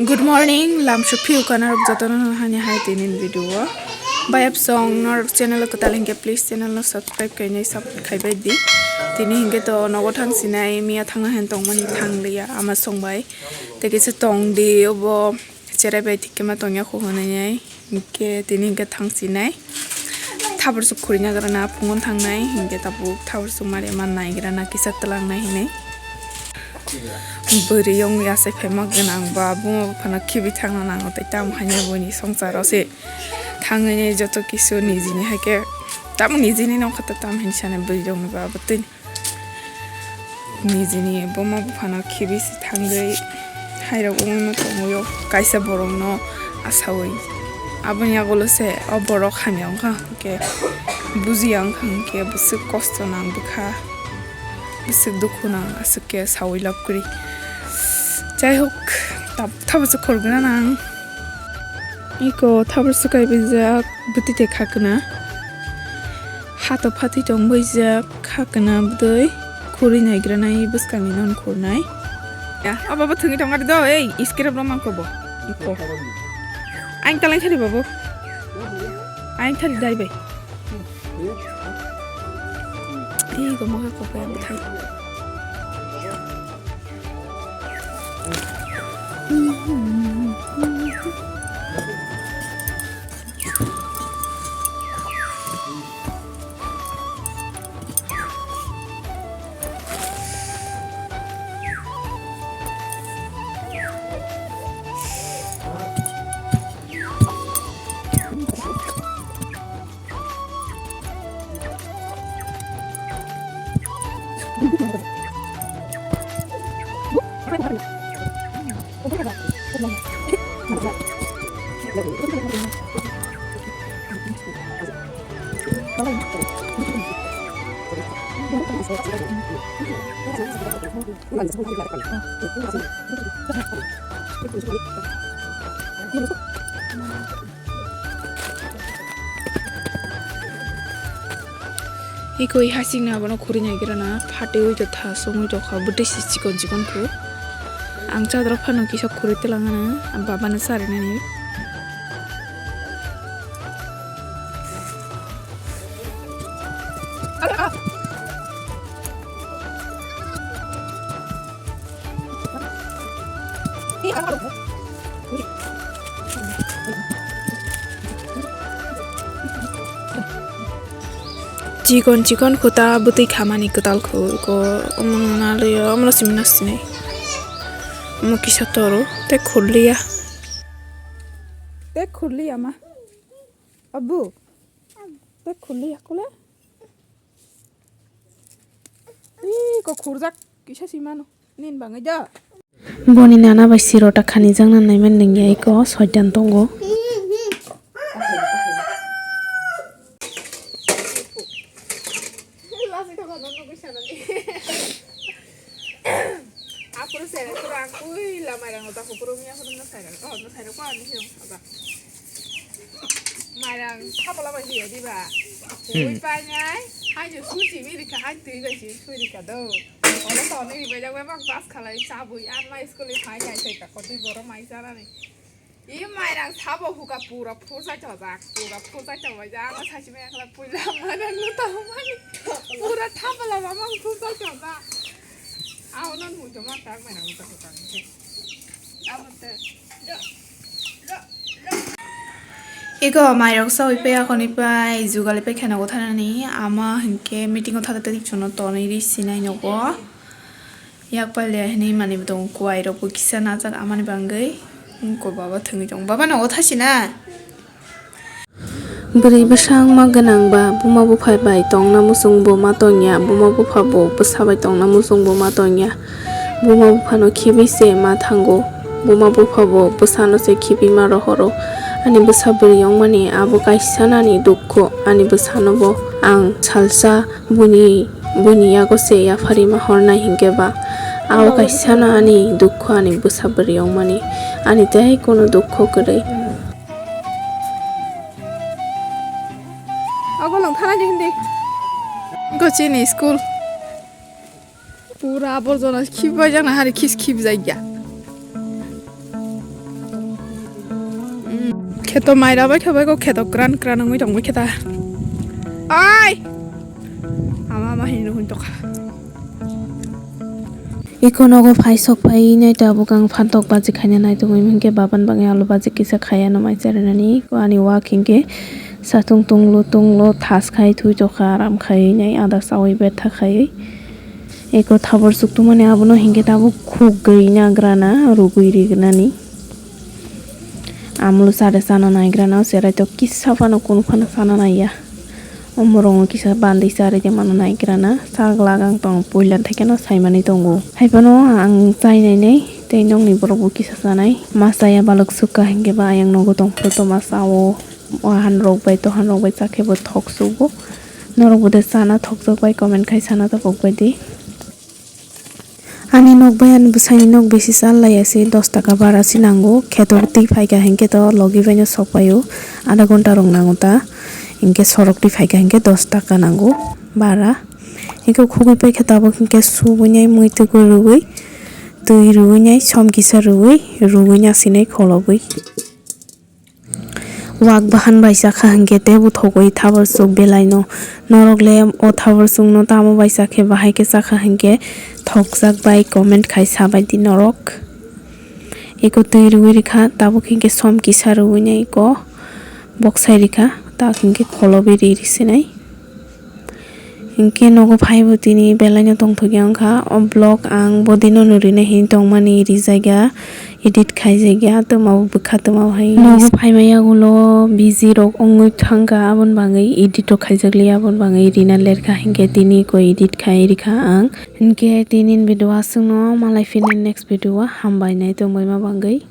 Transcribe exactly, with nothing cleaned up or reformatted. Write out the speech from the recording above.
Good morning, lamsuk phiu kana rok jotono hani hai tini video o. Bayap song norok channel o kwtal hinkhe please channel no subscribe kainai sub khaibai di. Tini hinkhe to nogo thang sinai miya thangna hen tongmani thang liya ama song bai. Tei kisa tong di obo cherai bai thik khe ma tongya kho hwnwi nai. Hinkhe tini hinkhe thang sinai. Thabur suk khurina gra na phungon thangnai hinkhe tabuk thabur suk mari ma nai gra na kisa twlang nai hinwi. Bwrwi yong yasai phaima gwnang ba buma buphano khibi thangna nango tei tamo haino buini swngcharo se thangwi joto kisu nijini hai khe tamo nijini nokha ta tamo hinwi sanai bwrwi rokni ba bwtwi nijini buma buphano khibi se thangwi hairok wngwi tongwi o kaisa borokno asaui aboni yagulo se o borok hamya wngkha hinkhe bujiya wngkha hinkhe bwswk kosto nang bwkha. Bwswk dukhu nang aswk khe saui lab kwrwi. Jai hok, tab-, thabuk se khorgwna nang. Iko thabuk se kaibaijak bwtwi tei khakna. Hato phatwi tong baijak khakna bwtwi khurwi naigra nai bwskangni non khurnai. Ya, o baba thwngwi tong ari do, ei, iskirap rok mangkho bo. Iko. Aing talai thari babo. Aing thari dai bai. Ih, gomok kok yang bethai. Ikoi hasing na bono khuri nai gira na, phate ui to tha, song ui to kha, bwtwi si chikon chikon khu. Ang chadra phano kisa khuri telang na, ang baba no sari nani. Chikon chikon khuta bwtwi khamani kwtal khu ko omo nalwi omo simi nasinai omo kisa toro tei khurliya tei khurliya ma abu tei khurliya kule. Ih, kok khurjak kisa si mano. Nin bangwi da. Boni nana bai sirota khani jakna naiman nengya iko soitan tongo. Apuru sere kurang kui lamai rang uta kupuru miya kurang na sairang. Oh, na sairang ko ani hiyo. Mairang sabola bai hiya diba. Hmm. Ui pangai, hai jo susi mi rika hai tui bai si sui rika do. Olo toni ribai jak bai bak bas khalai chabui ar mai school ni phai nai sai ka koti boro mai sana ni. I mairang sabo huka pura phusai thojak, pura phusai thojak ja ang sai simi akla puila mana luta humani. Pura thapala mama phusai thojak. Aono muto ma tak mairang uta huka. Amo te. Iko mairok sawi pe akoni pai jugali pe kheno gothanani ama hinkhe meeting o thada tadi chuno tonwi ri sinai nogo yak palia hinwi mani bo tongo kuwai rok bo kisa najak amani bangwi ko baba thwngwi tongo baba nogo thasi na. Bwrwi bwsangma gwnang ba buma bupha bai tongna muchung bo ma tongya, buma bupha bo bwsa bai tongna muchung bo ma tongya. Buma buphano khibi se ma thango. Buma bupha bo bwsano se khibi ma rohoro. Ani bwsa bwrwi wngmani abo kaisa nani dukhu. Ani bwsano bo ang salsa buini, buini yago se yapharwi ma hornai hinkhe ba. Abo kaisa no ani dukhu ani bwsa bwrwi wngmani. Ani tei kono dukhu kwrwi. Ogo lang thana di hindi. Go chini school. Pura aborjona khibaijakna hari khis khibjak ya. Kheto maira bai khe bai ko kheto kran kran wngwi tong bai khe ta. Ai! Ama ama hinwi tongkha. Iko nogo phai sok phai nai tabuk ang phantok baji khaina nai tongwi hwnkhe baban bagwi alu baji kisa khaiya no mai charinani. Iko ani wak hinkhe satung tunglo tunglo thas khai thui tokha aram khai nai ada sawi betha khai. Iko thabor suk tongmani abono hinkhe tabuk khugwi nagrana rugwi rignani. Amlo sare sana naigrana, o cherai tok kisa phano kunu phano sana naiya. O morong o kisa bandwi charwi de mano naigrana, sak lagang tong puila thai khe no saimani tongo. Hai phano ang chai nai nai, tei nokni borok bo kisa chanai. Ma chaya balok sukha hinkhe ba ayang nogo tong phuru toma sao. Wahan rok bai, tohan rok bai chakhe bo thok sugo. Norok bo de sana thokjak bai comment khai sana tabuk bai di. Ani nok bai ani bwsaini nok bisi chal laiya se, dos taka bara se nango. Kheto twi phaikha hinkhe to logi baino sok paio, adha ghonta rok nango ta. Hinkhe sorok twi phaikha hinkhe dos taka nango bara. Hinkhe khugwi paikha tabuk hinkhe subui nai muitwi rwui, twi rwui nai som kisa rwui, rwui nasinai kholobwi. Wak bahan bai chakha hinkhe teibo thogwi thabor suk belaino. Norok le o thabor sukno tamo bai chakhe bahai khe chakha hinkhe thokjak bai comment khai sabai di norok. Eko twi rwui rikha tabuk hinkhe som kisa rwui nai eko boksai rikha tak hinkhe kholobi ri risinai. Hinkhe nogo phaibo tini belaino tongthokya wngkha. O vlog ang bodino no rina hini tongmani rijakya, edit khaijakya, twmabo bwkha twmabo hai. Nogo phaima yagulo busy rok wngwi thangkha, aboni bagwi edit rok khaijakliya, aboni bagwi rina lerkha. Hinkhe tini ko edit khai rikha ang. Hinkhe tini video aswkno malai phini next video o hambai nai tongbaima bagwi.